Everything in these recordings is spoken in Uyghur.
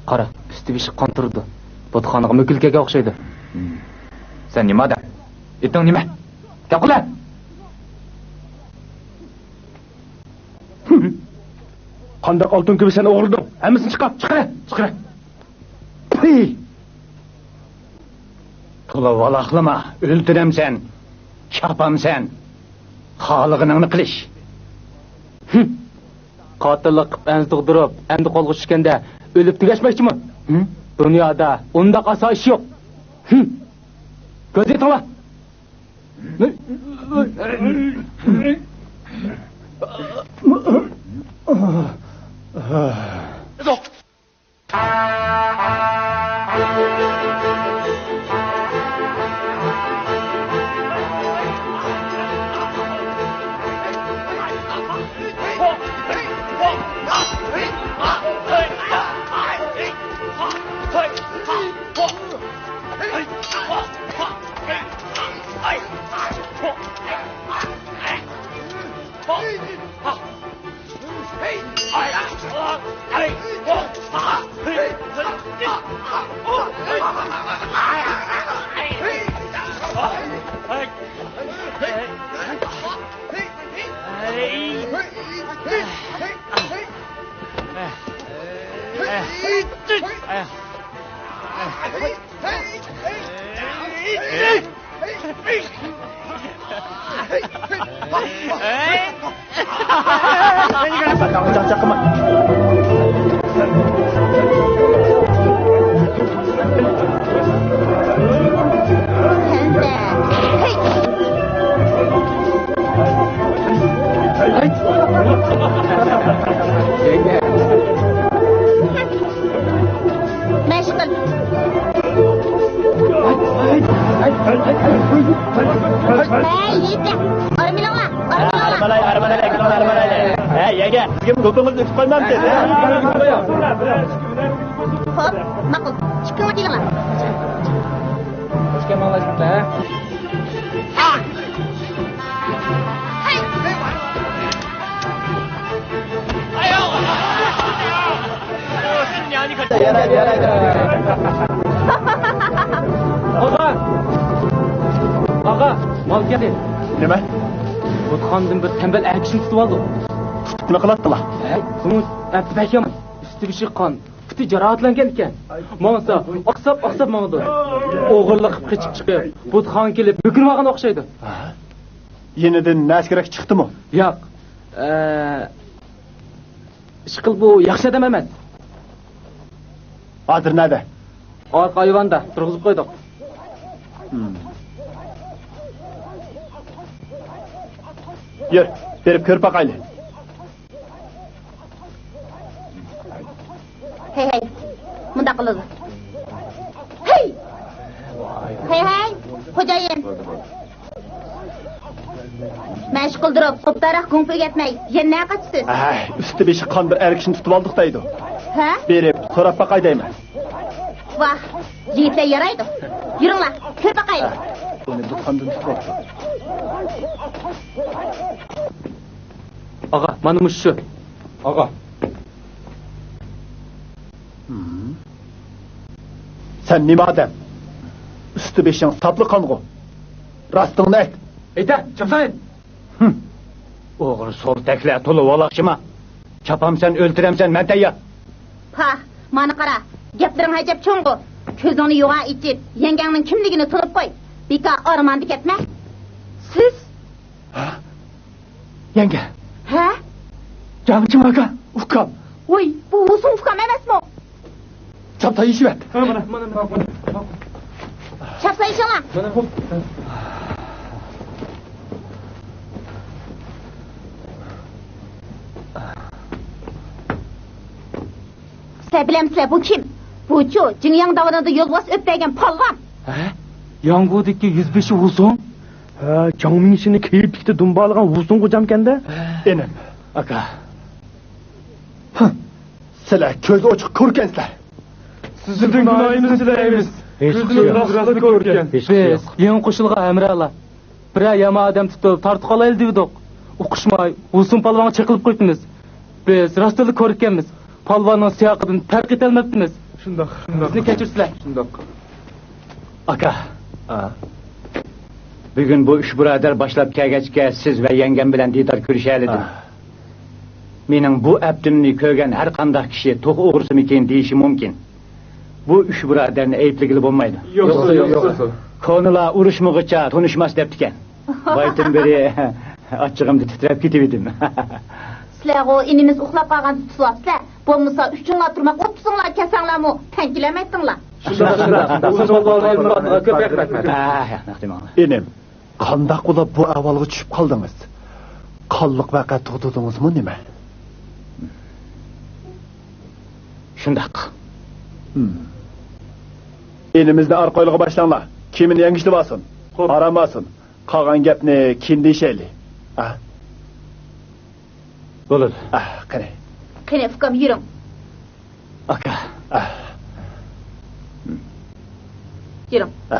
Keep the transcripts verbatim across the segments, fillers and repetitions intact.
قارا، ئۈستى بېشى قان تۇرىدۇ. بۇتخانىغا مۆكۈل كەلگەن ئوخشايدۇ. سەن نېمە ئادەم؟ ئېتىڭ نېمە؟ گەپ قىل! قانداق ئالتۇن كۈمۈش سەن ئوغرىلىدىڭ؟ ھەممىسىنى چىقار! چىقىرە! چىقىرە! پۇي! تولا ۋالاقلىما، ئۆلتۈرەمسەن، چاپامسەن، خالىغىنىڭنى قىلىش. ھىم! قاتىللىق قىلىپ ئەنزە تۇغدۇرۇپ، ئەمدى قولغا چۈشكەندە ئۆلۈپ تۈگەشمەكچىمۇ؟ ھىم؟ دۇنيادا ئۇنداق ئاسان ئىش يوق. ھىم! كۆز يېتىڭلار! مەشىق قىل. ھەي، يىگىتلەر، ئارمىلىڭلار، ئارمىلىڭلار. ئارمىلاي، ئارمىلاي، ئارمىلاي. ھەي، يەگە، بىزگە توپىڭىزنى ئۇتۇپ قويمامسىز؟ خوپ، ماقۇل. ئىككىڭلار كېلىڭلار. خوش كەلمەڭلار. ئاغا! ئاغا! مال كەلدى. نېمە؟ بۇتخانىدىن بىر تەمبەل ئەر كىشىنى تۇتۇپ ئالدۇق. تۇتۇپ نېمە قىلاتتىلا؟ ھەي، بۇنىڭ ئەپتى بەك يامان. ئۈستى بېشى قان، پۇتى جاراھەتلەنگەن ئىكەن. ماڭسا ئاقساپ-ئاقساپ ماڭىدۇ. ئوغرىلىق قىلىپ قېچىپ چىقىپ، بۇتخانىغا كېلىپ بۆكۈنۈۋالغان ئوخشايدۇ. ھە؟ يېنىدىن نەرسە-كېرەك چىقتىمۇ؟ ياق. ئە، ئىشقىل بۇ ياخشى ئادەم ئەمەس. ھازىر نەدە؟ ئارقا ئايۋاندا تۇرغۇزۇپ قويدۇق. ھىم. يۈر، بېرىپ كۆرۈپ باقايلى. ھەي، ھەي، مۇنداق قىلىدۇ. ھەي! ھەي، ھەي، خوجايىن. مەشىق قىلدۇرۇپ، ئوبدانراق گۇڭپېڭ ئەتمەي، يەنە نەگە قاچىسىز؟ ھەي، ئۈستى بېشى قان بىر ئەر كىشىنى تۇتۇپ ئالدۇق دەيدۇ. ھە؟ بېرىپ سوراپ باقاي دەيمەن. ۋاھ، يىگىتلەر يارايدۇ. يۈرۈڭلار، كۆرۈپ باقايلى. ئۇنى بۇتخانىدىن تۇتۇپ ئاپتۇ. ئاغا، مانا مۇشۇ. ئاغا. ھىم. سەن نېمە ئادەم؟ ئۈستى بېشىڭ ساپلا قانغۇ. راستىڭنى ئېيت. ئېيتە، چاپسان ئېيت. ھىم. ئوغرى سولتەكلەر تولا ۋالاقچىما. چاپامسەن، ئۆلتۈرەمسەن، مەن تەييار. پاھ، مانا قارا، گەپلىرىڭ ئەجەب چوڭغۇ. كۆزۈڭنى يوغان ئېچىپ، يەڭگەڭنىڭ كىملىكىنى تونۇپ قوي. بىكار ئارماندا كەتمە. سىز؟ ھە؟ يەڭگە. ھە؟ جاڭچىڭ ئاكا، ئۇكام. ۋوي، بۇ ۋۇسۇڭ ئۇكام ئەمەسمۇ؟ چاپسان يېشىۋەت. مانا، مانا، مانا، مانا. چاپسان يېشىڭلار. مانا. سىلەر بىلەمسىلەر، بۇ كىم؟ بۇچۇ جىڭياڭ داۋىنىدا يولۋاس ئۆپ بەرگەن پالۋان. ھە؟ ياڭگۇدىكى يۈزبېشى ۋۇسۇڭ؟ ھە، جاڭ مىڭشىنى كەيپىلىكتە دۇمبالىغان ۋۇسۇڭ غوجامكەن-دە. ئىنىم، ئاكا. ھە، سىلەر كۆزى ئوچۇق كوركەنسىلەر. سىزدىن گۇناھىمىز تىلەيمىز. ھېچ كۆزىمىز راستلا كوركەن. بىز يېڭى قوشۇلغان ھەمراھلار. بىرەر يامان ئادەم تۇتۇپ تارتىپ قالايلى دېۋىدۇق. ئۇقۇشماي، ۋۇسۇڭ پالۋانغا چېقىلىپ قويۇپتىمىز. بىز راستتىنلا كورككەنمىز. پالۋاننىڭ سىياقىدىن پەرق ئېتەلمەپتىمىز. شۇنداق، شۇنداق. بىزنى كەچۈرسىلە. شۇنداق. ئاكا. ئا. بۈگۈن بۇ ئۈچ بۇرادەر باشلاپ كەلگەچكە سىز ۋە يەڭگەم بىلەن دىدار كۆرۈشەلىدىم. ئا. مېنىڭ بۇ ئەپتىمنى كۆرگەن ھەر قانداق كىشى توخۇ ئوغرىسىمىكىن دېيىشى مۇمكىن. بۇ ئۈچ بۇرادەرنى ئەيىبلىگىلى بولمايدۇ. يوق، يوق، يوق. كونىلار ئۇرۇشمىغۇچە تونۇشماس دەپتىكەن. بايىتىم بېرى ئاچچىقىمدا تىترەپ كېتىۋىدىم. سىلەرغۇ ئىنىمىز ئۇخلاپ قالغاندا تۇتۇۋاپسىلەر. بولمىسا ئۈچۈڭلار تۇرماق ئوتتۇزۇڭلار كەلسەڭلارمۇ تەڭ كېلەلمەيتتىڭلار. شۇنداق، شۇنداق. كۆپ رەھمەت. ئىنىم، قانداق بولۇپ بۇ ئەھۋالغا چۈشۈپ قالدىڭىز؟ قانلىق ۋەقە تۇغدۇردىڭىزمۇ نېمە؟ شۇنداق. ئىنىمىزنى ئارقا ھويلىغا باشلاڭلار. كىيىمىنى يەڭگۈشلىۋالسۇن. خوپ. ئارام ئالسۇن. قالغان گەپنى كېيىن دېيىشەيلى. ئا. بولىدۇ. ئا، قېنى. قېنى، ئۇكام، يۈرۈڭ. ئاكا. ئا. يۈرۈڭ. ئا.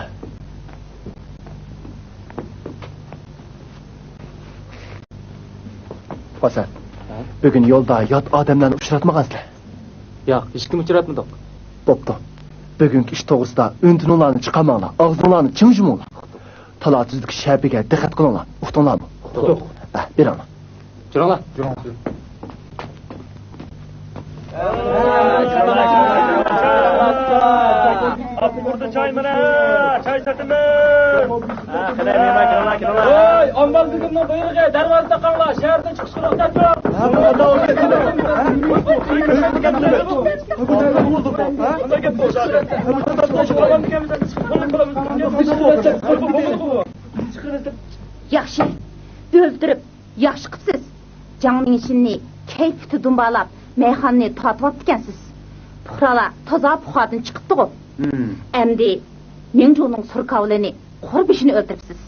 ھەسەن، ھە؟ بۈگۈن يولدا يات ئادەملەرنى ئۇچراتمىغانسىلەر؟ ياق، ھېچكىمنى ئۇچراتمىدۇق. بوپتۇ. بۈگۈنكى ئىش توغرىسىدا ئۈن-تىنىڭلارنى چىقارماڭلار، ئاغزىڭلارنى چىڭ يۇمۇڭلار. تالا تۈزدىكى شەپىگە دىققەت قىلىڭلار، ئۇقتۇڭلارمۇ؟ ئۇقتۇق. ئە، بېرىڭلار. جۈرۈڭلار. جۈرۈڭلار. ئاپا، بۇردا چاي مانا، چاي ساتىمىز. ھە، قېنى، كېلىڭلار، كېلىڭلار، كېلىڭلار. ۋاي، ئامبال بېگىمنىڭ بۇيرۇقى، دەرۋازىنى تاقاڭلار، شەھەردىن چىقىشقا رۇخسەت يوق. ياخشى، ئۆلتۈرۈپ ياخشى قىپسىز. جاڭ مىڭشىننى كەيپىتى دۇمبالاپ، مەيخانىنى تارتىۋاپتىكەنسىز. پۇقرالار تازا پۇخادىن چىقىپتىغۇ. ھىم. ئەمدى مىڭجۇنىڭ سۇركاۋلىنى قۇر بېشىنى ئۆلتۈرۈپسىز.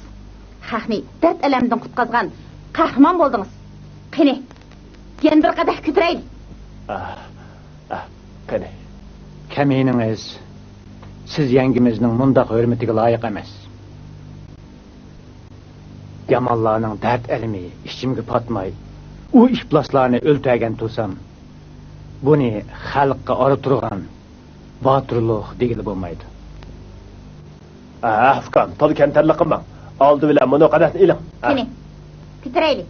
خەقنى دەرد-ئەلەمدىن قۇتقازغان قەھرىمان بولدىڭىز. قېنى، يەنە بىر قەدەھ كۆتۈرەيلى. ئاھ، ئاھ، قېنى. كەمىنىڭىز سىز يەڭگىمىزنىڭ مۇنداق ھۆرمىتىگە لايىق ئەمەس. يامانلارنىڭ دەرد-ئەلىمى ئىچىمگە پاتماي، ئۇ ئىپلاسلارنى ئۆلتۈرگەن تۇرسام، بۇنى خەلققە ئارا تۇرغان باتۇرلۇق دېگىلى بولمايدۇ. ئاھ، ئۇكام، تولا كەمتەرلىك قىلماڭ. ئالدى بىلەن مۇنۇ قەدەھنى ئېلىڭ. ئاھ. قېنى، كۆتۈرەيلى.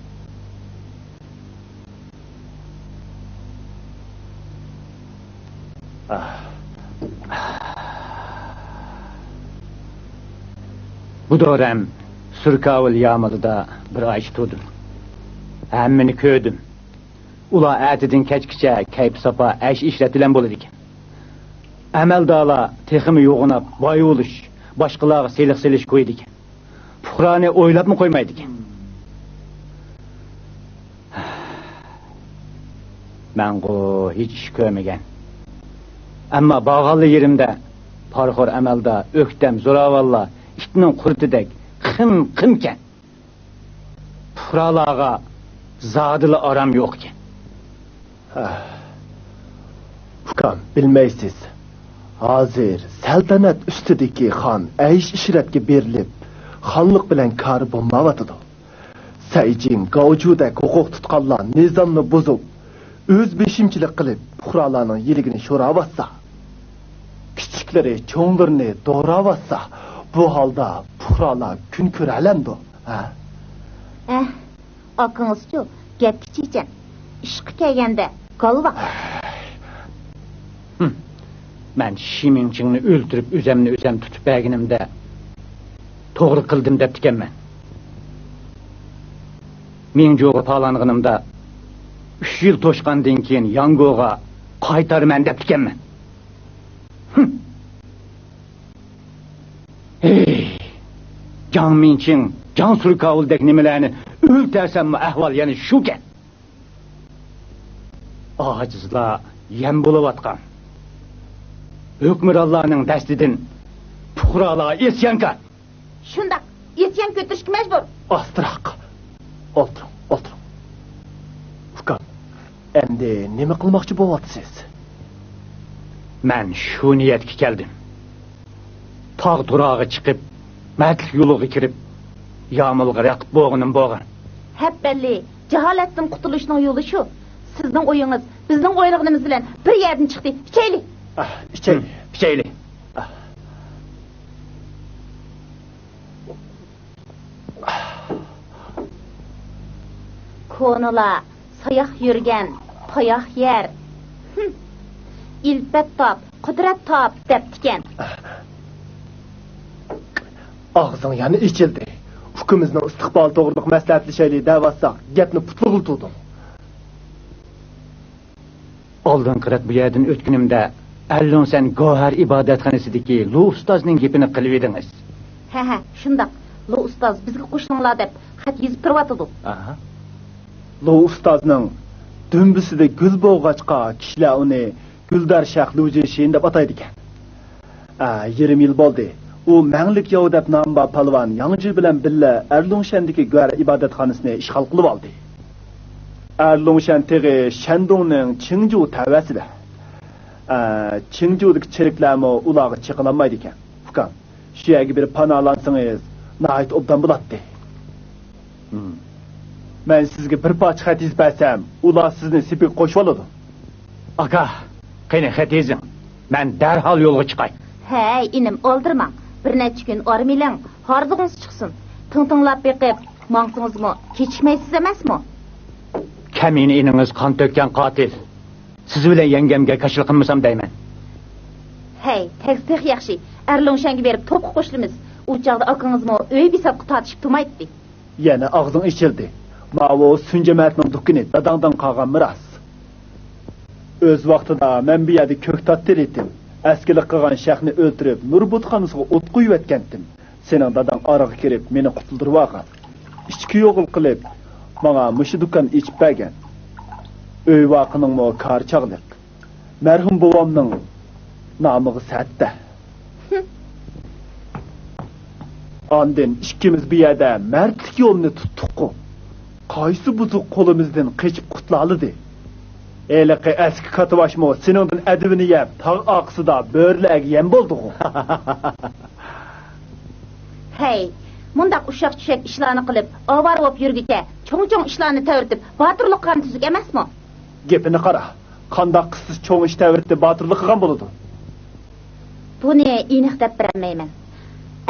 بۇ دورەم سۇركاۋۇل يامىلىدا بىر ئايچە تۇردۇم. ھەممىنى كۆردۈم. ئۇلار ئەتىدىن كەچكىچە كەيپ-ساپا، ئەيش-ئىشرەت بىلەن بولىدىكەن. ئەمەلدارلار تېخىمۇ يوغىناپ، باي بولۇش، باشقىلارغا سېلىق سېلىش كويىدىكەن. پۇقرانى ئويلاپمۇ قويمايدىكەن. مەنغۇ ھېچ ئىش كۆرمىگەن. ئەمما بارغانلا يېرىمدە پارىخور ئەمەلدار، ئۆكتەم زوراۋانلار ئىتنىڭ قۇرۇتىدەك قىم-قىمكەن. پۇقرالارغا زادىلا ئارام يوقكەن. ھە. ئۇكام، بىلمەيسىز. ھازىر سەلتەنەت ئۈستىدىكى خان ئەيش-ئىشرەتكە بېرىلىپ، خانلىق بىلەن كارى بولمايۋاتىدۇ. سەيجىڭ، گاۋجۇدەك ھوقۇق تۇتقانلار نىزامنى بۇزۇپ، ئۆز بېشىمچىلىق قىلىپ، پۇقرالارنىڭ يىلىكىنى شوراۋاتسا، كىچىكلىرى چوڭلىرىنى دوراۋاتسا، بۇ ھالدا پۇقرالار كۈن كۆرەلەمدۇ؟ ھە؟ ئەھ، ئاكىڭىزچۇ، گەپكە چېچەن، ئىشقا كەلگەندە گالۋاق. ھىم. مەن شىمىڭچىڭنى ئۆلتۈرۈپ، ئۆزەمنى ئۆزەم تۇتۇپ بەرگىنىمدە توغرا قىلدىم دەپتىكەنمەن. مىڭجۇغا پالانغىنىمدا، ئۈچ يىل توشقاندىن كېيىن ياڭگوغا قايتارمەن دەپتىكەنمەن. ھىم. ھېي، جاڭ مىنچىڭ، جاڭ سۇركاۋۇلدەك نېمىلەرنى ئۆلتۈرسەممۇ ئەھۋال يەنە شۇكەن. ئاجىزلار يەم بولۇۋاتقان. ھۆكۈمرانلارنىڭ دەستىدىن پۇقرالار ئىسيانكار. شۇنداق، ئىسيان كۆتۈرۈشكە مەجبۇر. ئاستىراق. ئولتۇرۇڭ، ئولتۇرۇڭ. ئۇكام، ئەمدى نېمە قىلماقچى بولۇۋاتىسىز؟ مەن شۇ نىيەتكە كەلدىم. تاغ تۇراغا چىقىپ، مەردلىك يولىغا كىرىپ، يامۇلغا رەقىب بولغىنىم بولغان. ھەپبەللى، جاھالەتتىن قۇتۇلۇشنىڭ يولى شۇ. سىزنىڭ ئويىڭىز بىزنىڭ ئويلىغىنىمىز بىلەن بىر يەردىن چىقتى. ئىچەيلى. ئاھ، ئىچەيلى. ھىم، ئىچەيلى. ئاھ. كونىلار ساياق يۈرگەن تاياق يەر. ھىم. ئىلپەت تاپ، قۇدرەت تاپ دەپتىكەن. ئاغزىڭ يەنە ئېچىلدى. ئۇكىمىزنىڭ ئىستىقبالى توغرىلىق مەسلىھەتلىشەيلى دەۋاتساق، گەپنى پۇتلىغىلى تۇردۇڭ. ئالدىنقى رەت بۇ يەردىن ئۆتكىنىمدە، ئەرلۇڭشەن گوھەر ئىبادەتخانىسىدىكى لۇ ئۇستازنىڭ گېپىنى قىلىۋىدىڭىز. ھە، ھە، شۇنداق. لۇ ئۇستاز بىزگە قوشۇلۇڭلار دەپ خەت يېزىپ تۇرۇۋاتىدۇ. ئاھا. لۇ ئۇستازنىڭ دۈمبىسىدە گۈل بولغاچقا، كىشىلەر ئۇنى گۈلدار شەخ لۇجىشىن دەپ ئاتايدىكەن. ئە، يېرىم يىل بولدى. ئۇ مەڭلىك ياۋ دەپ نامى بار پالۋان ياڭجى بىلەن بىللە ئەرلۇڭشەندىكى گۆر ئىبادەتخانىسىنى ئىشغال قىلىۋالدى. ئەرلۇڭشەن تېغى شەندۇڭنىڭ چىڭجۇ تەۋەسىدە. ئە، چىڭجۇدىكى چېرىكلەرمۇ ئۇلارغا چېقىلالمايدىكەن. ئۇكام، شۇ يەرگە بېرىپ پاناھلانسىڭىز، ناھايىتى ئوبدان بولاتتى. ھىم. مەن سىزگە بىر پارچە خەت يېزىپ بەرسەم، ئۇلار سىزنى سېپىگە قوشۇۋالىدۇ. ئاكا، قېنى، خەت يېزىڭ. مەن دەرھال يولغا چىقاي. ھەي، ئىنىم، ئالدىرىماڭ. بىر نەچچە كۈن ئارام ئېلىڭ، ھاردۇقىڭىز چىقسۇن. تىڭ-تىڭلاپ بېقىپ ماڭسىڭىزمۇ، كېچىكمەيسىز ئەمەسمۇ؟ كەمىنە ئىنىڭىز قان تۆككەن قاتىل. سىز بىلەن يەڭگەمگە كاشىلا قىلمىسام دەيمەن. ھەي، تەگسە تېخى ياخشى. ئەرلۇڭشەنگە بېرىپ توپقا قوشۇلىمىز. ئۇ چاغدا ئاكىڭىزمۇ ئۆي بىساتقا تارتىشىپ تۇرمايتتى. يەنە ئاغزىڭ ئېچىلدى. ماۋۇ سۈنجىمەتنىڭ دۇكىنى داداڭدىن قالغان مىراس. ئۆز ۋاقتىدا مەن بۇ يەردە كۆكتات تېرىيتتىم. ئەسكىلىك قىلغان شەخنى ئۆلتۈرۈپ، نۇر بۇتخانىسىغا ئوت قويۇۋەتكەنتىم. سېنىڭ داداڭ ئارىغا كىرىپ، مېنى قۇتۇلدۇرۇۋالغان. ئىچكى يوغىن قىلىپ، ماڭا مۇشۇ دۇكان ئېچىپ بەرگەن. ئۆي ۋاقىنىڭمۇ كارى چاغلىق. مەرھۇم بوۋامنىڭ نامىغا سەتتە. ئاندىن ئىككىمىز بۇ يەردە مەردلىك يولىنى تۇتتۇققۇ. قايسى بۇزۇق قولىمىزدىن قېچىپ قۇتۇلالىدى؟ ھېلىقى ئەسكى كاتىۋاشمۇ سېنىڭدىن ئەدىۋىنى يەپ، تاغ ئارقىسىدا بۆرىلەرگە يەم بولدىغۇ. ھەي، مۇنداق ئۇششاق-چۈششەك ئىشلارنى قىلىپ، ئاۋارە بولۇپ يۈرگۈچە، چوڭ-چوڭ ئىشلارنى تەۋرىتىپ، باتۇرلۇق قىلغان تۈزۈك ئەمەسمۇ؟ گېپىنى قارا، قانداق قىلسا چوڭ ئىش تەۋرىتىپ باتۇرلۇق قىلغان بولىدۇ؟ بۇنى ئېنىق دەپ بېرەلمەيمەن.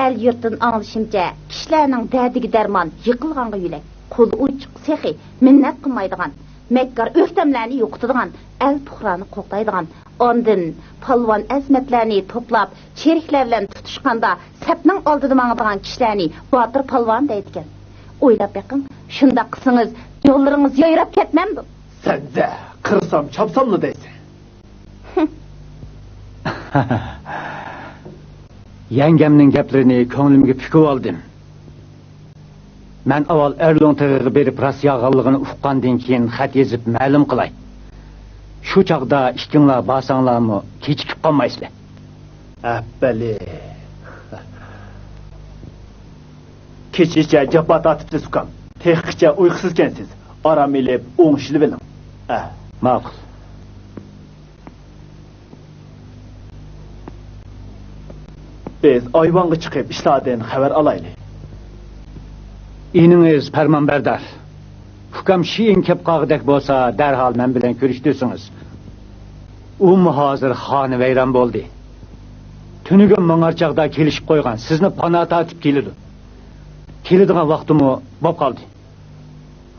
ئەل-يۇرتتىن ئاڭلىشىمچە، كىشىلەرنىڭ دەردىگە دەرمان، يىقىلغانغا يۆلەك، قولى ئوچۇق سېخىي، مىننەت قىلمايدىغان، مەككار ئۆكتەملەرنى يوقىتىدىغان، ئەل-پۇقرانى قوغدايدىغان، ئاندىن پالۋان ئەزىمەتلەرنى توپلاپ، چېرىكلەر بىلەن تۇتۇشقاندا سەپنىڭ ئالدىدا ماڭىدىغان كىشىلەرنى باتۇر پالۋان دەيدىكەن. ئويلاپ بېقىڭ، شۇنداق قىلسىڭىز يوللىرىڭىز يايراپ كەتمەمدۇ؟ سەندە قىرسام چاپساملا دەيسەن. يەڭگەمنىڭ گەپلىرىنى كۆڭلۈمگە پۈكۈۋالدىم. مەن ئاۋۋال ئەرلۇڭ تېغىغا بېرىپ راست يالغانلىقىنى ئۇققاندىن كېيىن خەت يېزىپ مەلۇم قىلاي. شۇ چاغدا ئىككىڭلار بارساڭلارمۇ كېچىكىپ قالمايسىلەر. ئەپپەلى. كېچىچە جاپا تارتىپسىز ئۇكام. تېخىچە ئۇيقۇسىزكەنسىز. ئارام ئېلىپ ئوڭشىلىۋېلىڭ. ئە. ماقۇل. بىز ئايۋانغا چىقىپ ئىشلاردىن خەۋەر ئالايلى. ئىنىڭىز پەرمانبەردار. ئۇكام شېئىن كەپ قالغۇدەك بولسا، دەرھال مەن بىلەن كۆرۈشتۈرسىڭىز. ئۇمۇ ھازىر خانىۋەيران بولدى. تۈنۈگۈن ماڭار چاغدا كېلىشىپ قويغان، سىزنى پانا تارتىپ كېلىدۇ. كېلىدىغان ۋاقتىمۇ بوپ قالدى.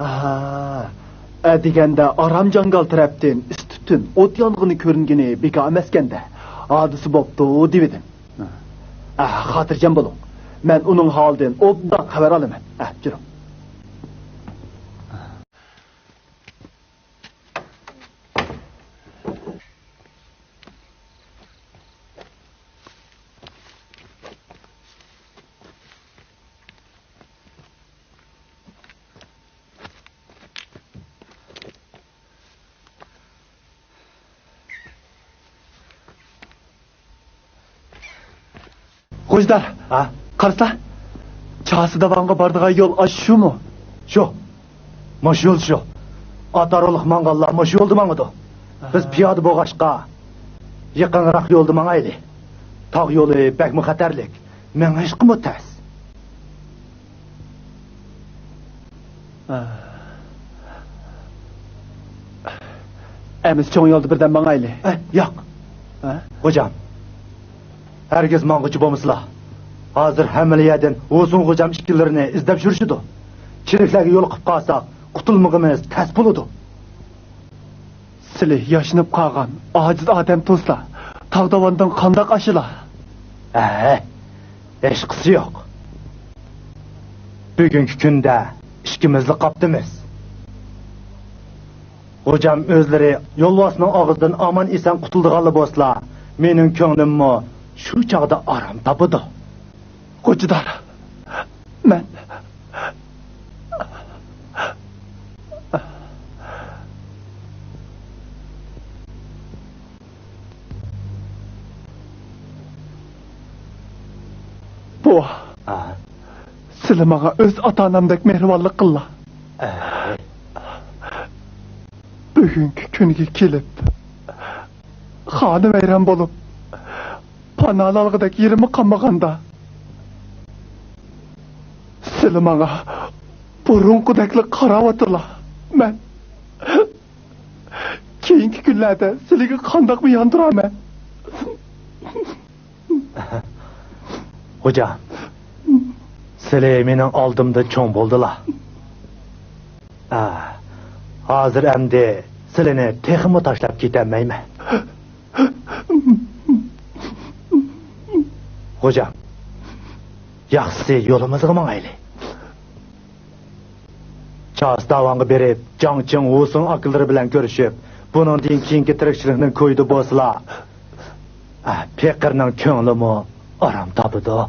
ئاھا، ئە دېگەندە ئارام جاڭگال تەرەپتىن ئىس تۈتۈن، ئوت يانغىنى كۆرۈنگىنى بىكار ئەمەسكەندە، ھادىسە بوپتۇ دېۋىدىم. ئە، خاتىرجەم بولۇڭ. مەن ئۇنىڭ ھالىدىن ئوبدان خەۋەر ئالىمەن. ئە، جۈرۈڭ. خوجدار، ھە؟ قارىسا، چاسا داۋانغا بارىدىغان يول ئاشۇ شۇمۇ؟ شۇ. مۇشۇ يول شۇ. ئات ئارىلىق ماڭغانلار مۇشۇ يولدا ماڭىدۇ. بىز پىيادە بولغاچقا، يېقىنراق يولدا ماڭايلى. تاغ يولى بەكمۇ خەتەرلىك، مېڭىشقىمۇ تەس. ئەمىسە چوڭ يولدا بىردەم ماڭايلى. ئە، ياق. ھە؟ خوجام، ھەرگىز ماڭغۇچى بولمىسىلا. ھازىر ھەممىلا يەردىن ھوسۇن خوجام ئىككىلىرىنى ئىزدەپ يۈرۈشىدۇ. چېرىكلەرگە يولۇقۇپ قالساق، قۇتۇلمىقىمىز تەس بولىدۇ. سىلى ياشىنىپ قالغان ئاجىز ئادەم تۇرسا، تاغ داۋاندىن قانداق ئاشىلا؟ ھە، ھېچقىسى يوق. بۈگۈنكى كۈندە ئىككىمىزلا قاپتىمىز. خوجام ئۆزلىرى يولۋاسنىڭ ئاغزىدىن ئامان-ئېسەن قۇتۇلىدىغانلا بولسىلا، مېنىڭ كۆڭلۈممۇ شۇ چاغدا ئارام تاپىدۇ. خوجىدار، مەن. بوۋا، ئا. سىلى ماڭا ئۆز ئاتا-ئانامدەك مېھرىبانلىق قىللا. ئا. بۈگۈنكى كۈنگە كېلىپ، خانىۋەيران بولۇپ، پاناھلانغۇدەك يېرىممۇ قالمىغاندا، سىلى ماڭا بۇرۇنقىدەكلا قاراۋاتىلا. مەن كېيىنكى كۈنلەردە سىلىگە قانداقمۇ ياندۇرارمەن؟ خوجام، سىلى مېنىڭ ئالدىمدا چوڭ بولدىلا. ئا، ھازىر ئەمدى سىلىنى تېخىمۇ تاشلاپ كېتەلمەيمەن. خوجام، ياخشىسى يولىمىزغا ماڭايلى. چاستاۋانغا بېرىپ، جاڭ چىڭ ھۇسېن ئاكىلىرى بىلەن كۆرۈشۈپ، بۇنىڭدىن كېيىنكى تىرىكچىلىكنىڭ كويىدا بولسىلا، ئە، پېقىرنىڭ كۆڭلىمۇ ئارام تاپىدۇ.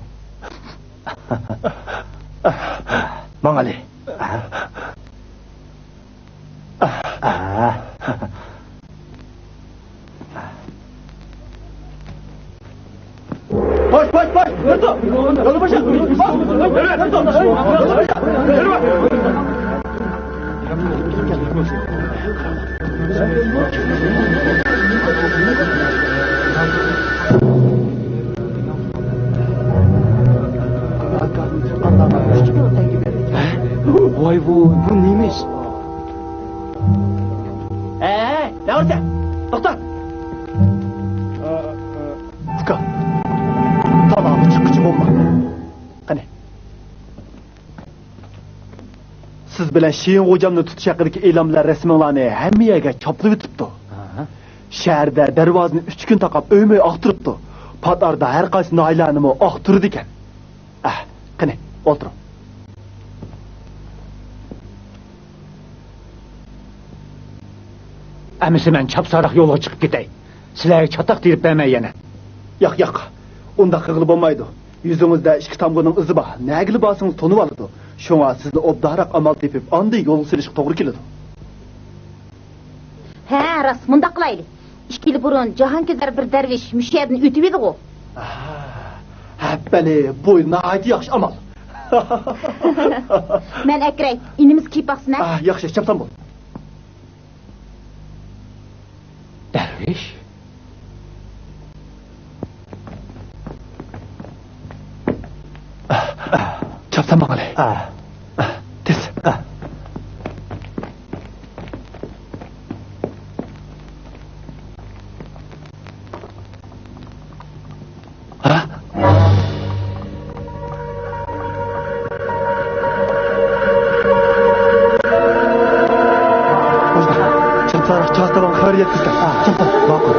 ماڭايلى. باش، باش، باش! يۈرتۇ! يولنى باشا! باش! يۈرتۇ! يۈرتۇ! ۋاي، بۇ، بۇ نېمە ئىش؟ ھەي، نەۋرىسى! توختا! ئۇكا، تالاغا چىققۇچى بولما. قېنى. سىز بىلەن شېيىن غوجامنى تۇتۇش ھەققىدىكى ئېلان بىلەن رەسىمىڭلارنى ھەممە يەرگە چاپلىۋېتىپتۇ. ئاھا. شەھەردە دەرۋازىنى ئۈچ كۈن تاقاپ، ئۆيمۇ ئۆي ئاختۇرۇپتۇ. پات ئارىدا ھەر قايسى ناھىيەلەرنىمۇ ئاختۇرىدىكەن. ئەھ، قېنى، ئولتۇرۇڭ. ئەمىسە مەن چاپسانراق يولغا چىقىپ كېتەي. سىلەرگە چاتاق تېرىپ بەرمەي يەنە. ياق، ياق. ئۇنداق قىلغىلى بولمايدۇ. يۈزىڭىزدە ئىككى تامغىنىڭ ئىزى بار. نەگىلا بارسىڭىز تونۇۋالىدۇ. شۇڭا سىزنى ئوبدانراق ئامال تېپىپ، ئاندىن يولغا سېلىشقا توغرا كېلىدۇ. ھە، راست، مۇنداق قىلايلى. ئىككى يىل بۇرۇن جاھانكېزەر بىر دەرۋىش مۇشۇ يەردىن ئۆتۈۋىدىغۇ. ئاھا، ھەپپەلى، بۇ ناھايىتى ياخشى ئامال. مەن ئەكىرەي، ئىنىمىز كىيىپ باقسۇن ھە. ئاھ، ياخشى، چاپسان بول. دەرۋىش؟ چاپسان ماڭىلى. ئا. تېز. ئا. ھە؟ چاپسانراق چاستاۋان خەۋەر يەتكۈزدى. ھە، چاپسان. ماقۇل.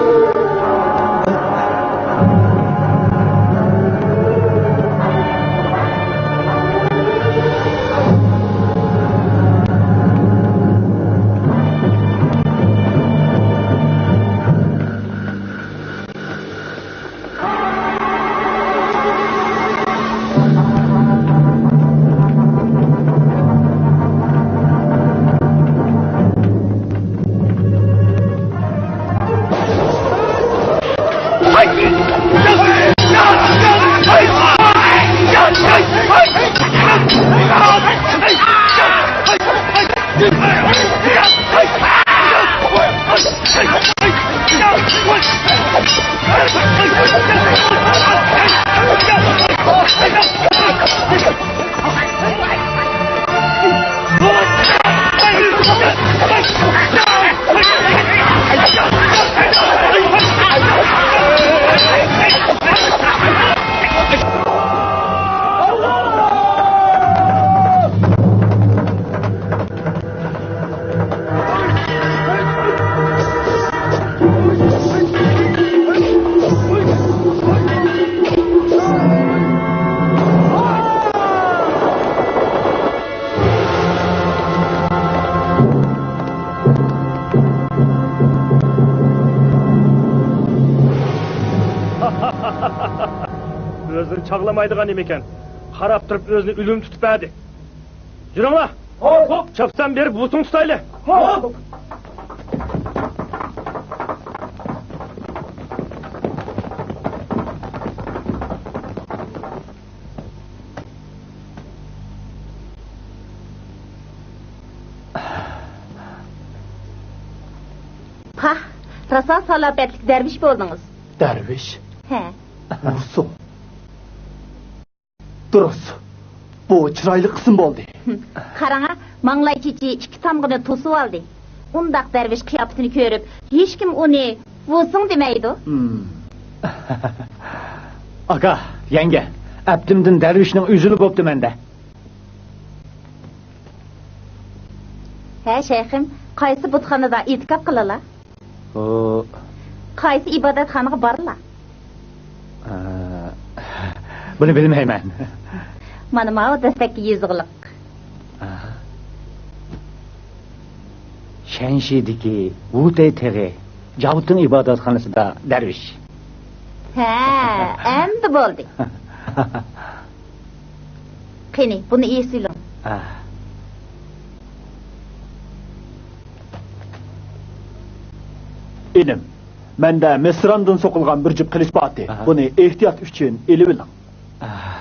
ئاڭلىمايدىغان نېمىكەن؟ قاراپ تۇرۇپ ئۆزىنى ئۆلۈم تۇتۇپ بەردى. يۈرۈڭلار! خوپ! چاپسان بېرىپ بۇسۇڭ تۇتايلى! خوپ! پاھ، راسا سالاپەتلىك دەرۋىش بولدىڭىز. دەرۋىش؟ ھە. بۇسۇڭ. دۇرۇس. بۇ چىرايلىق ئىسىم بولدى. قاراڭا، ماڭلاي چېچى ئىككى تامغىنى توسۇۋالدى. ئۇنداق دەرۋىش قىياپىتىنى كۆرۈپ، ھېچكىم ئۇنى بۇسۇڭ دېمەيدۇ. ھىم. ئاكا، يەڭگە، ئەپتىمدىن دەرۋىشنىڭ ئۆزىلا بوپتۇ مەندە. ھە، شەيخىم، قايسى بۇتخانىدا ئېتىكاپ قىلىلا؟ ئۇ، قايسى ئىبادەتخانىغا بارىلا؟ ئا، بۇنى بىلمەيمەن. مانا ماۋۇ دەستەككە يېزىقلىق. ئا. شەنشىدىكى ۋۇتەي تېغى جاۋتىڭ ئىبادەتخانىسىدا دەرۋىش. ھە، ئەمدى بولدى. قېنى، بۇنى ئېسىلىڭ. ئا. ئىنىم، مەندە مىسراندىن سوقۇلغان بىر جۈپ قىلىچ بارتى. ئاھا. بۇنى ئېھتىيات ئۈچۈن ئېلىۋېلىڭ. ئاھ.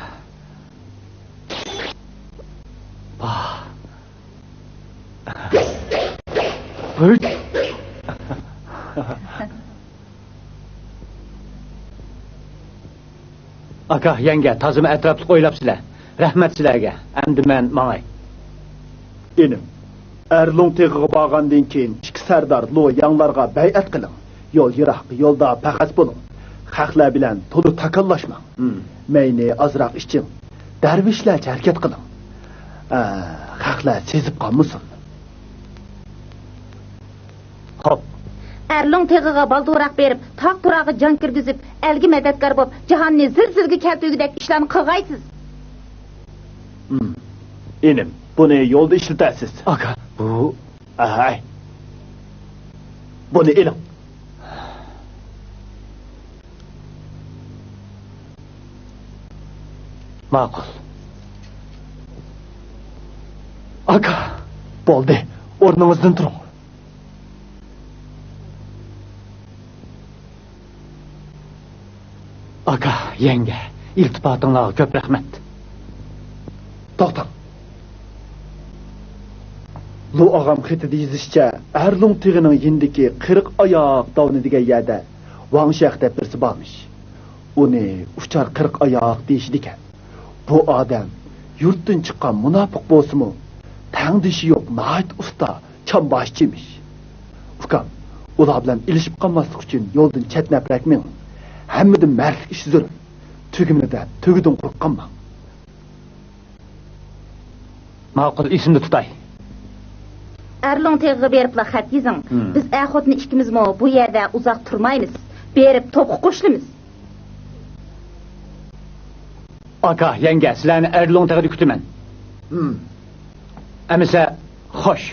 باھ. ھۈي. ئاكا، يەڭگە، تازىمۇ ئەتراپلىق ئويلاپسىلەر. رەھمەت سىلەرگە. ئەمدى مەن ماڭاي. ئىنىم، ئەرلۇڭ تېغىغا بارغاندىن كېيىن ئىككى سەردار لو ياڭلارغا بەيئەت قىلىڭ. يول يىراق، يولدا پەخەس بولۇڭ. خەقلەر بىلەن تولا تاكاللاشماڭ. ھىم. مەينى ئازراق ئىچىڭ. دەرۋىشلەرچە ھەرىكەت قىلىڭ. ئە، خەقلەر سېزىپ قالمىسۇن. خوپ. ئەرلۇڭ تېغىغا بالدۇراق بېرىپ، تاغ تۇراغا جان كىرگۈزۈپ، ئەلگە مەدەتكار بوپ، جاھاننى زىلزىلىگە كەلتۈرگۈدەك ئىشلارنى قىلغايسىز. ھىم. ئىنىم، بۇنى يولدا ئىشلىتەرسىز. ئاكا، بۇ. ئاھاي. بۇنى ئېلىڭ. ماقۇل. ئاكا. بولدى، ئورنىڭىزدىن تۇرۇڭ. ئاكا، يەڭگە، ئىلتىپاتىڭلارغا كۆپ رەھمەت. توختاڭ. لۇ ئاغام خېتىدە يېزىشىچە، ئەرلۇڭ تېغىنىڭ يېنىدىكى قىرىق ئاياق داۋىنى دېگەن يەردە ۋاڭ شياخ دەپ بىرسى بارمىش. ئۇنى ئۇچار قىرىق ئاياق دېيىشىدىكەن. بۇ ئادەم يۇرتتىن چىققان مۇناپىق بولسىمۇ، تەڭدىشى يوق ناھايىتى ئۇستا چامباشچىمىش. ئۇكام، ئۇلار بىلەن ئېلىشىپ قالماسلىق ئۈچۈن يولدىن چەتنەپرەك مېڭىڭ. ھەممىدىن مەردلىك ئىش زۆرۈر. تۈگىمىنى دەپ، تۈگىدىن قورققانما؟ ماقۇل، ئېسىمدە تۇتاي. ئەرلۇڭ تېغىغا بېرىپلا خەت يېزىڭ. ھىم. بىز ئەر-خوتۇن ئىككىمىزمۇ بۇ يەردە ئۇزاق تۇرمايمىز. بېرىپ توپقا قوشۇلىمىز. ئاكا، يەڭگە، سىلەرنى ئەرلۇڭ تېغىدا كۈتىمەن. ھىم. ئەمىسە، خوش.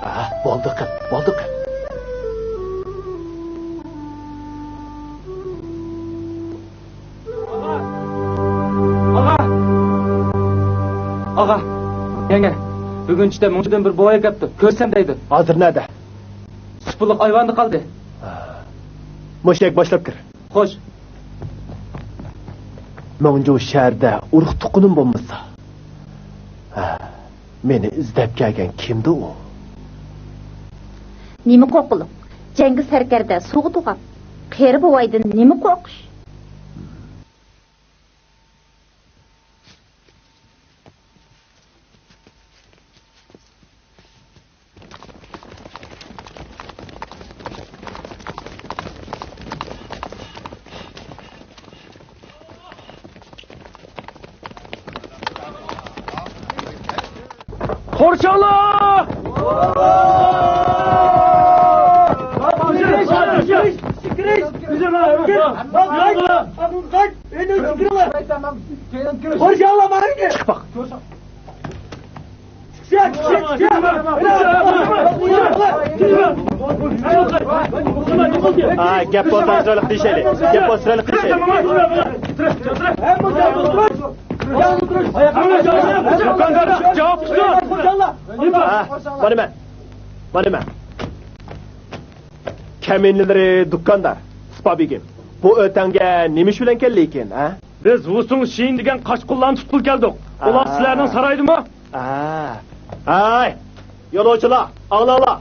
ئاھ، بولدى قىل، بولدى قىل. ئاغا! ئاغا! يەڭگە، بۈگۈن چۈشتە مۇڭجۇدىن بىر بوۋاي كەپتۇ، كۆرسەم دەيدۇ. ھازىر نەدە؟ سۇپىلىق ئايۋاندا قالدى. مۇشۇ يەرگە باشلاپ كىر. خوش. مۇڭجۇ شەھەردە ئۇرۇق تۇغقىنىم بولمىسا. ھە، مېنى ئىزدەپ كەلگەن كىمدۇ ئۇ؟ نېمە قورققۇلۇق؟ جەڭگى سەركەردە سۇغا توغاپ، قېرى بوۋايدىن نېمە قورقۇش؟ ئىنشاللا! چىق باق. ھە، گەپ بولسا چىرايلىق دېيىشەيلى. گەپ بولسا چىرايلىق دېيىشەيلى. دۇكاندار، جاۋاب قىلسۇن! ھە، مانا مەن. مانا مەن. كەمىنىلىرى دۇكاندار، سىپا بېگىم. بۇ ئۆتەڭگە نېمە ئىش بىلەن كەلدىكىن، ھە؟ بىز ۋۇسۇڭ شىن دېگەن قاچقۇنلارنى تۇتقىلى كەلدۇق. ئۇلار سىلەرنىڭ سارايدىمۇ؟ ھەي، يولۇچىلار، ئاڭلاڭلار.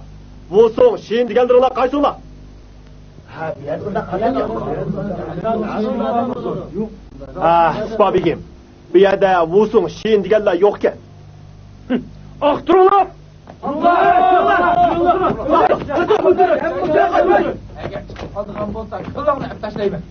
ۋۇسۇڭ شىن دېگەنلىرىڭلار قايسىلار؟ ھە، سىپا بېگىم، بۇ يەردە ۋۇسۇڭ شىن دېگەنلەر يوقكەن. ئاختۇرۇڭلار! ئەگەر چىقىپ قالىدىغان بولسا، كاللاڭنى ئېلىپ تاشلايمەن.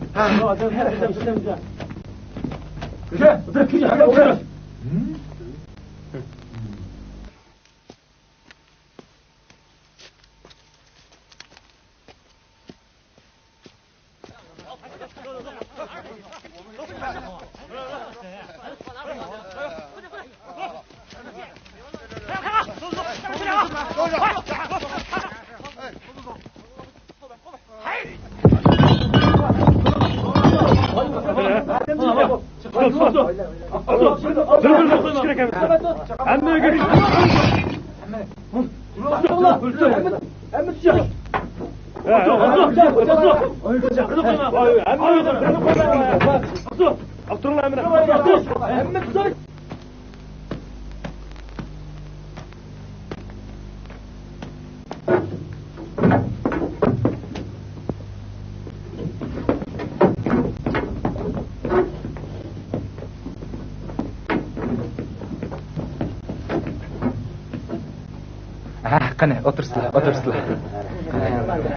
ھە، قېنى، ئولتۇرسىلا، ئولتۇرسىلا.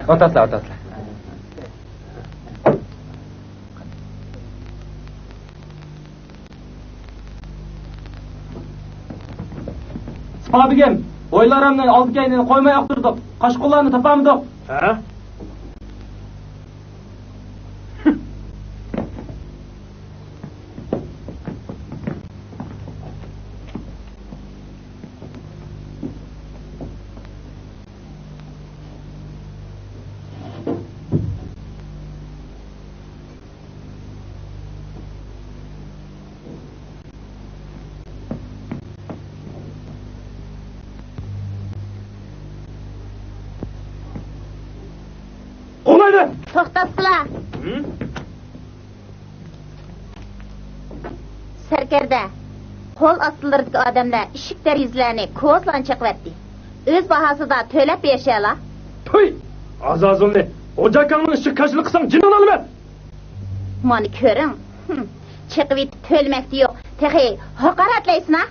ئولتۇرسىلا، ئولتۇرسىلا. سىپا بېگىم، ھويلىرىمنى ئالدى-كەينىنى قويماي ئاختۇردۇق. قاچقۇنلارنى تاپالمىدۇق. ھە؟ قولايلى! توختاپسىلا! ھىم؟ سەركەردە، قول ئاستىلىرىدىكى ئادەملەر ئىشىك دېرىزىلەرنى، كوزىلارنى چېقىۋەتتى. ئۆز باھاسىدا تۆلەپ بېرىشەلا. پۇي! ئازازىلنى! خوجا ئاكاڭنىڭ ئىشىغا كاشىلىق قىلساڭ جېنىڭنى ئالىمەن! مانا كۆرۈڭ. ھىم، چېقىۋېتىپ تۆلىمەكتە يوق. تېخى ھاقارەتلەيسىنا؟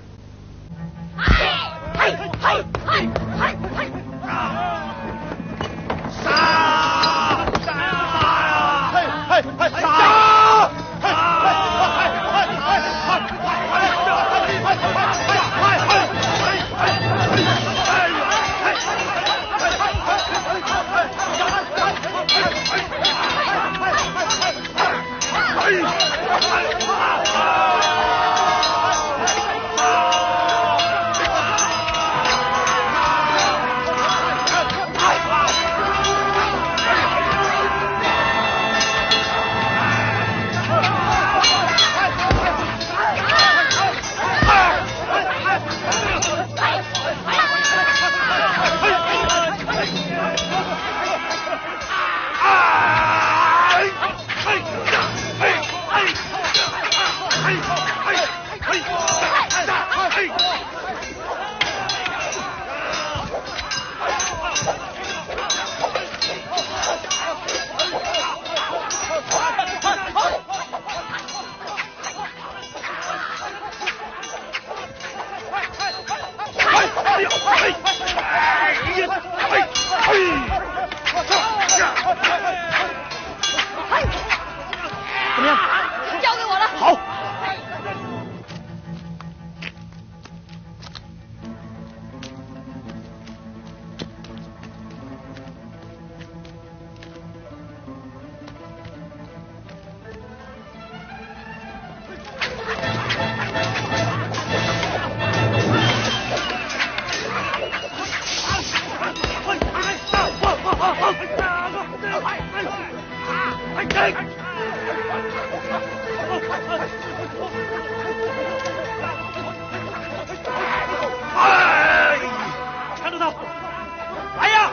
哎呀，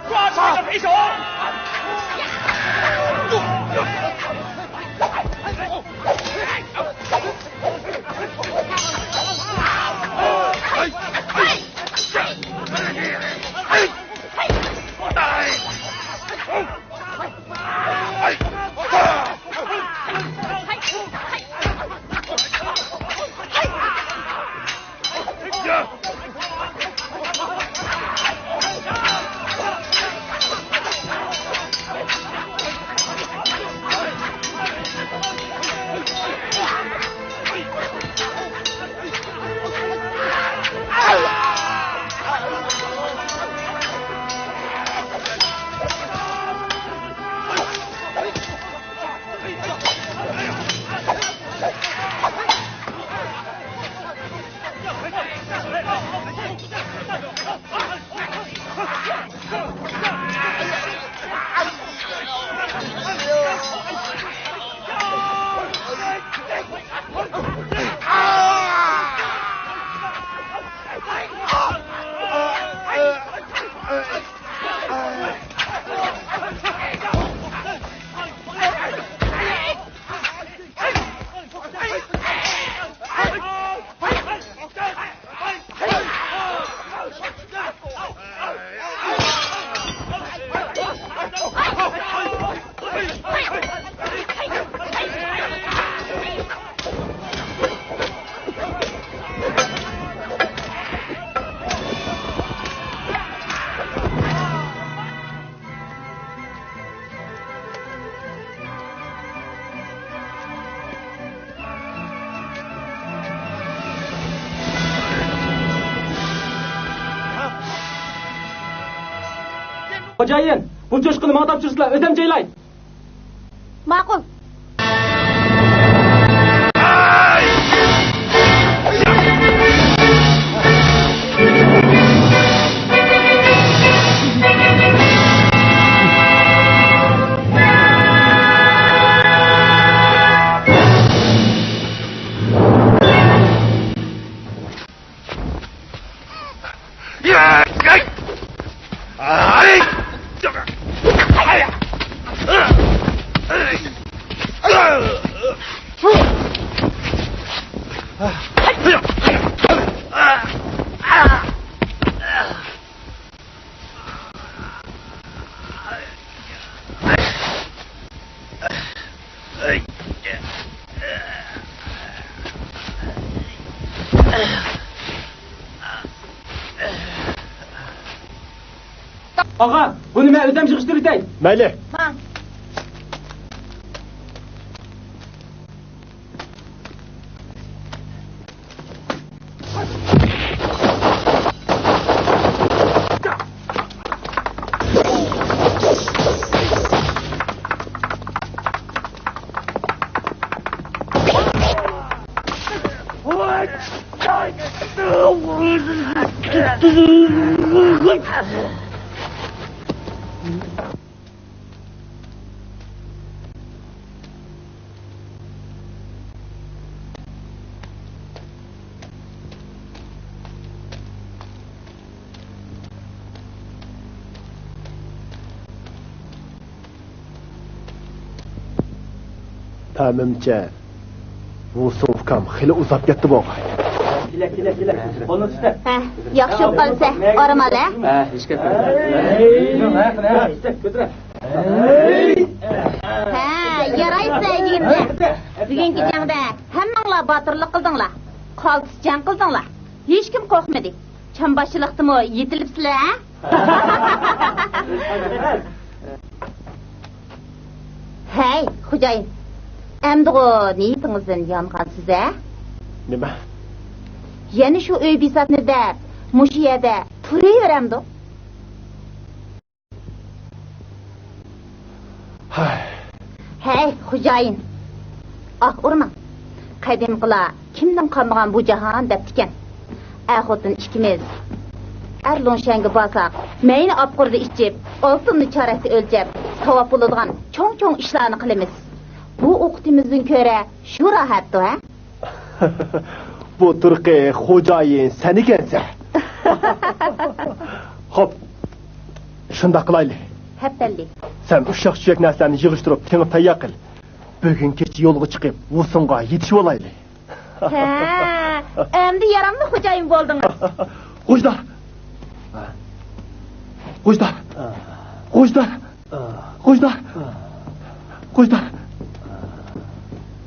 抓住这个肥手！خوجايىن، بۇ چوشقىنى ماڭا تاپشۇرسىلا، ئۆزۈم جايلاي. ماقۇل. ئاغا، بۇنى مەن ئۆزۈم يىغىشتۇرۇۋېتەي. مەيلى. ماڭ. پەمىمچە، بۇ سومكام خېلى ئۇزاپ كەتتى بولغاي. كېلە، كېلە، كېلە. قولنى تۇتە. ھە، ياخشى بولۇپ قالسا، ئارام ئال، ھە؟ ھە، ھېچ گەپ يوق. ھە، يارايسىلەر يىگىتلەر. بۈگۈنكى جەڭدە ھەممىڭلار باتۇرلۇق قىلدىڭلار. قالتىس جەڭ قىلدىڭلار. ھېچكىم قورقمىدى. چامباشچىلىقتىمۇ يېتىلىپسىلەر، ھە؟ ھەي، خوجايىن، ئەمدىغۇ نىيىتىڭىزدىن يانغانسىز، ھە؟ نېمە؟ يەنە شۇ ئۆي بىساتنى دەپ، مۇشۇ يەردە تۇرۇۋېرەمدۇ؟ ھەي. ھەي، خوجايىن، ئاھ ئۇرماڭ. قەدىمكىلار «كىمنىڭ قالمىغان بۇ جاھان» دەپتىكەن. ئەر-خوتۇن ئىككىمىز ئەر لۇڭشەنگە بارساق، مەينى ئاپقۇردا ئىچىپ، ئالتۇننى چارەكتە ئۆلچەپ، ساۋاب بولىدىغان چوڭ-چوڭ ئىشلارنى قىلىمىز. بۇ ئوقىتىمىزدىن كۆرە شۇ راھەتتۇ، ھە؟ بۇ تۇرقى خوجايىن سەن ئىكەنسەن. خوپ، شۇنداق قىلايلى. ھەپەللى. سەن ئۇششاق-چۈششەك نەرسىلەرنى يىغىشتۇرۇپ، تېڭىپ تەييار قىل. بۈگۈن كېچە يولغا چىقىپ، ۋۇسۇڭغا يېتىشىۋالايلى. ھە، ئەمدى ياراملىق خوجايىن بولدىڭىز. غوجىدار! غوجىدار! غوجىدار! غوجىدار! غوجىدار!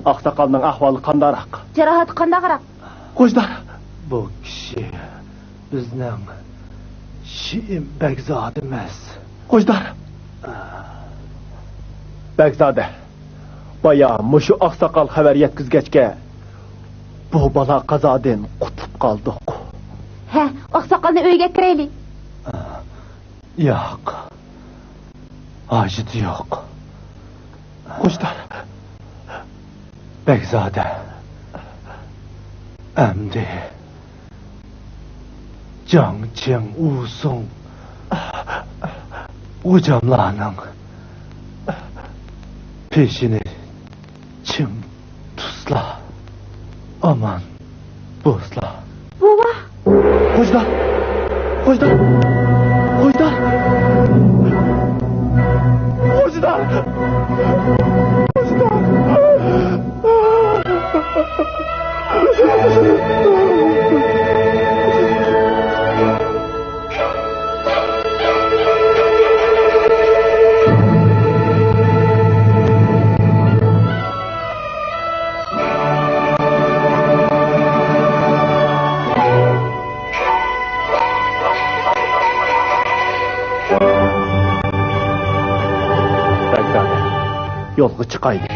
ئاقساقالنىڭ ئەھۋالى قانداقراق؟ جاراھىتى قانداقراق؟ غوجىدار! بۇ كىشى بىزنىڭ شېئىم بەگزادىمىز. غوجىدار! بەگزادە، بايا مۇشۇ ئاقساقال خەۋەر يەتكۈزگەچكە، بۇ بالا قازادىن قۇتۇلۇپ قالدۇق. ھە، ئاقساقالنى ئۆيىگە ئەكىرەيلى. ياق، ھاجىتى يوق. غوجىدار! بەگزادە، ئەمدى جاڭ چىڭ، ۋۇسۇڭ، غوجاملارنىڭ پېشىنى چىڭ تۇتسىلا، ئامان بولسىلا. بوۋا! غوجىدار! غوجىدار! غوجىدار! غوجىدار! غوجىدار! بەگزادە، يولغا چىقايلى.